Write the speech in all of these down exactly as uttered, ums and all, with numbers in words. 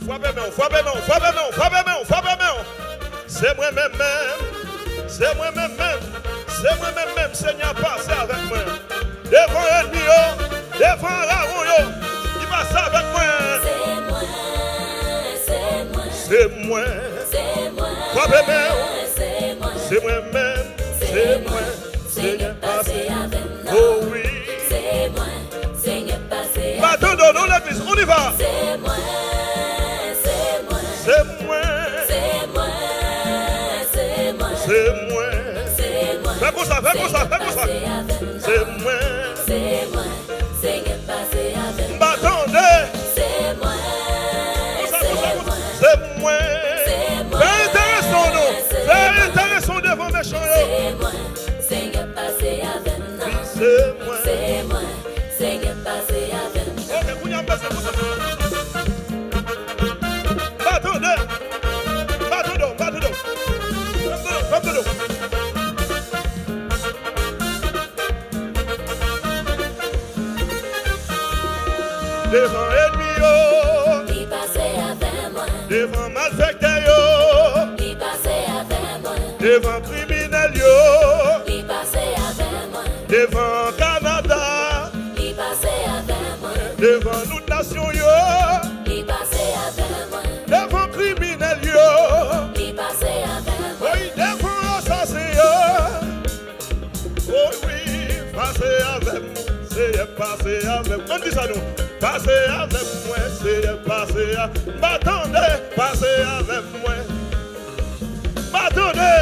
Frape men w, frape men w, frape men w, frape men w, frape men w. Se mwen menm menm. Se mwen menm menm. Se mwen menm menm. Senyè pase avèk mwen. Devan ènmi yo, devan arawon yo, li pase avèk mwen. Se mwen, se mwen, se mwen, frape men w. Se mwen, se mwen menm, se mwen. Senyè pase avè m nan. Oh wi. Se mwen, Senyè pase avè m. M pa tande w non legliz, on y va. Se mwen, se mwen. Se mwen. Se mwen, se mwen. Se mwen. Se mwen. Fè konsa, fè konsa, fè konsa. Senyè pase avè m nan. Se mwen. Se mwen. Senyè pase avè m. M pa tande. Se mwen, se mwen. Se mwen. Fè enteresan w non. Fè enteresan w devan mechan yo. Se mwen, Senyè pase avè m nan. Se mwen. Se mwen, Senyè pase avè m nan. Ok, kounye a m bezwen konsa. M pa tande. M pa tande w, m pa tande w. Fè m tande w, fè m tande w. Devan ènmi yo. Li pase avè mwen. Devan malfektè yo. Li pase avè mwen. Devan kriminèl yo. Li pase avè mwen. Devan Kanada. Li pase avè mwen. Devan lòt nasyon yo. Li pase avè mwen. Devan kriminèl yo. Li pase avè mwen. Wi, devan asasen yo. Oh wi, pase avè m, Senyè, pase avè m. Ann di sa non. Pase avè m, mwen, Senyè, pase a. M pa tande, pase avè m, mwen. M pa tande.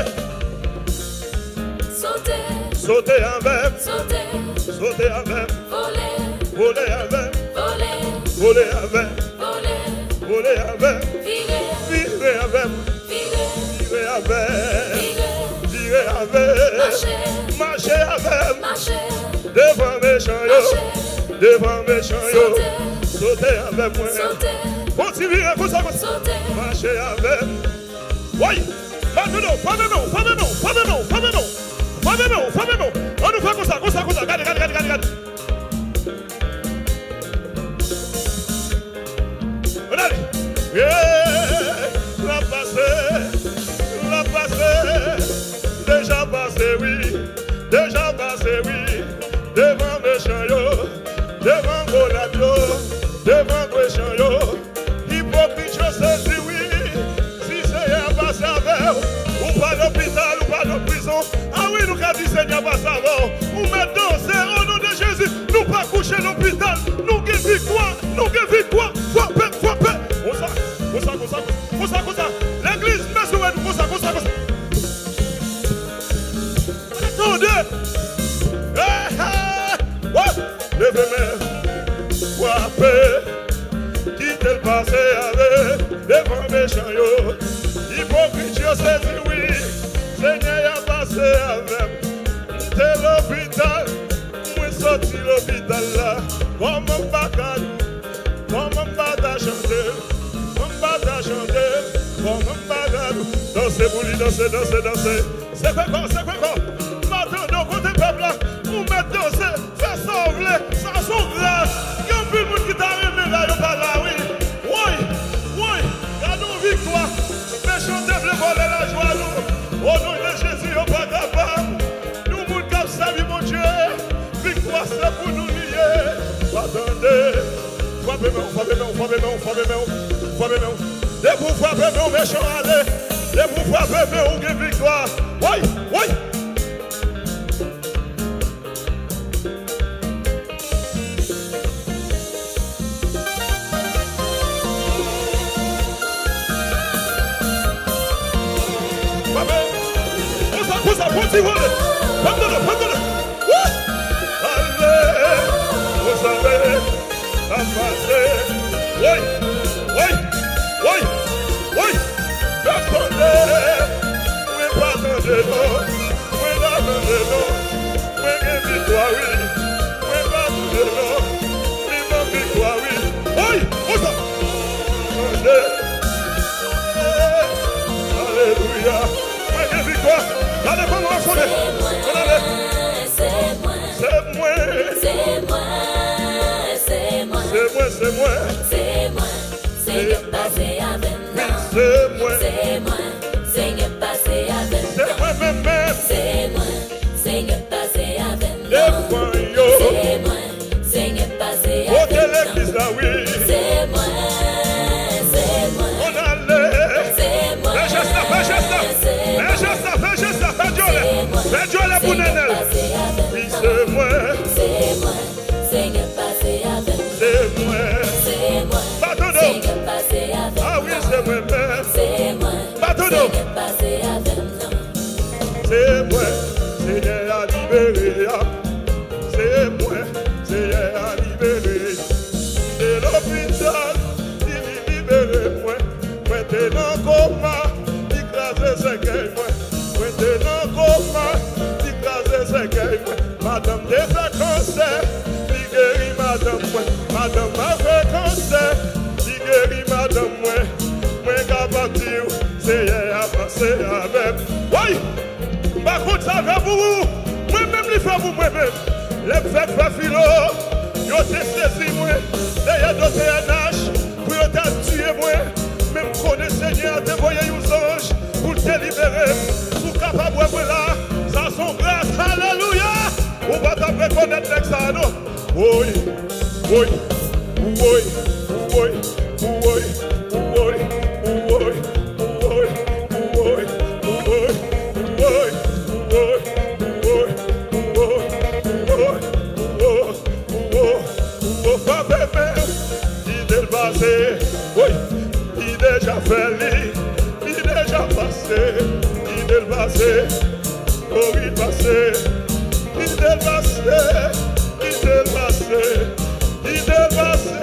Sote. Sote avè m. Sote. Sote avè m. Vole. Vole avè m. Vole. Vole avè m. Vole. Vole avè m. Vire. Vire avè m. Vire. Vire avè m. Vire. Vire avè m. Mache. Mache avè m. Mache. Devan mechan yo. Mache. Devan mechan yo. Sote. Sote avè mwen. Sote. Fon ti vire konsa konsa. Sote. Mache avè m. Woy! Frape men w, frape men w, frape men w, frape men w, frape men w. Frape men w, frape men w. Ann nou fè konsa, konsa, konsa. Gade, gade, gade, gade, gade. Ann ale. Yeah! L ap pase, l ap pase. Deja pase, wi. Deja pase, wi. Devan mechan yo. Devan Golyat yo. Devan mechan yo. Ipokrit yo sezi wi. Si Senyè a pase avè w, ou pa lopital, ou pa nan prizon. A wi, nou ka di Senyè a pase avè w. Ou mèt danse o non de Jezi. Nou pa kouche lopital. Nou gen viktwa. Nou gen viktwa. Frape, frape. Konsa, konsa, konsa, konsa, konsa, konsa. Legliz, mèsi wè nou konsa, konsa, konsa. Tande! Eh, eh! Wou! Leve men, frape, kite l pase ale devan mechan yo. Ipokrit yo sezi wi, Senyè a pase avè m. M te lopital, mwen soti lopital la. Kòman m pa ka, kòman m pa ta chante l, kòman m pa ta chante l, kòman m pa ta danse pou li, danse, danse, danse. Sekwe kò, sekwe kò. M pa tande w kote pèp la. Ou mèt danse, fè sa w vle. Sa se yon gras. Gen anpil moun ki ta renmen la, yo pa la, wi. Woy, woy, gade yon viktwa. Mechan te vle vòlè lajwa nou. O non de Jezi, yo pa kapab. Nou moun k ap sèvi Bondye, viktwa se pou nou li ye. Pa tande. Frape men w, frape men w, frape men w, frape men w, frape men w. Depi w frape men w, mechan ale. Depi w frape men w, ou gen viktwa. Woy, woy. Frape. Konsa, konsa, fon ti vole. Fè m tande, fè m tande. Wou! Ale. Konsa, ale. Sa pase. Woy, woy, woy, woy. Fè m tande. Mwen pa tande non. Mwen pa tande non. Mwen gen viktwa wi. Mwen pa tande non. Li ban m viktwa wi. Woy, konsa. Tande. Alelouya. Mwen gen viktwa. Gade kòman w ap sonnen. Ann ale. Se mwen. Se mwen. Se mwen, se mwen. Se mwen, se mwen. Senyè pase Wi, se mwen. Se mwen, Senyè, pase avè m. Se mwen menm menm. Se mwen, Senyè, pase avè m. Devan yo. Se mwen, Senyè, pase avè m. Kote legliz la, wi. Se mwen, se mwen. On ale. Se mwen. Fè jès la, fè jès la. Fè jès la, fè jès la, fè dyòlè. Fè dyòlè pou Nènèl. Wi, se mwen. Se mwen, Senyè, pase avè m. Se mwen. Se mwen. Pa tande. Senyè, pase avè m. A wi, se mwen menm. Se mwen. Pa tande. Senyè, pase avè m non. Se mwen, Senyè a libere a. Se mwen, Senyè a libere. Te lopital, li, li libere mwen. Mwen te nan koma, li kraze sèkèy mwen. Mwen te nan koma, li kraze sèkèy mwen. Madanm te fè kansè, li geri madanm mwen. Madanm mwen fè kansè, li geri madanm mwen. Mwen kapab di w, Senyè a pase avè m. Woy! M pa konn sa l fè pou ou, mwen menm li fè pou mwen menm. Lè m fèk fè filo, yo te sezi mwen dèyè do T N H pou yo ta tiye mwen. Men m konnen Senyè a te voye yon zanj pou l te libere m. Si w kapab wè mwen la, sa se yon gras. Alelouya! Ou pa t ap rekonèt nèg sa a non. Woy, woy, woy, woy, woy, woy, woy, woy, woy, woy, woy, woy, woy, woy, woy, woy, woy, woy, frape men, kite l pase. Woy, li deja fè li, li deja pase, kite l pase. Kouri pase, kite l pase, kite l pase, kite l pase,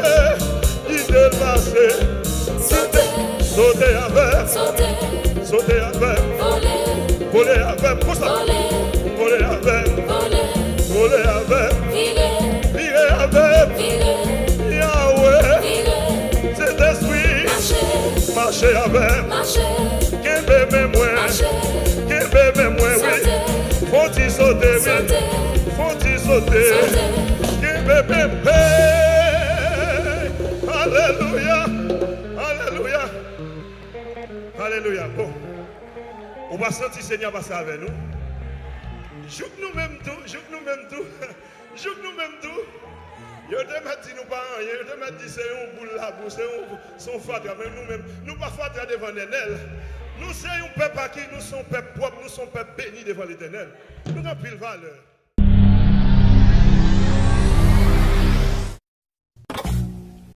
kite l pase. Sote, sote avè m, sote, sote avè m, vole, vole avè m, konsa, vole, vole avè m, vole, vole avè m, vire, vire avè m, vire, Yahweh, vire, Sentespri, mache, mache avè m, mache, kenbe men mwen, mache, kenbe men mwen, wi. Sote. Fon ti sote, wi. Sote. Fon ti sote. Sote. Kenbe men mwen. Hey! Alelouya! Alelouya! Alelouya! Bon. Ou pa santi Senyè a pase avè nou? Jouk nou menm tou, jouk nou menm tou. Jouk nou menm tou, yo te mèt di nou pa anyen, yo te mèt di se yon boul labou, se yon, se yon fatra, men nou menm, nou pa fatra devan Nènèl. Nou se yon pèp a ki, nou se yon pèp pwòp, nou se yon pèp beni devan Letènèl. Nou gen anpil valè.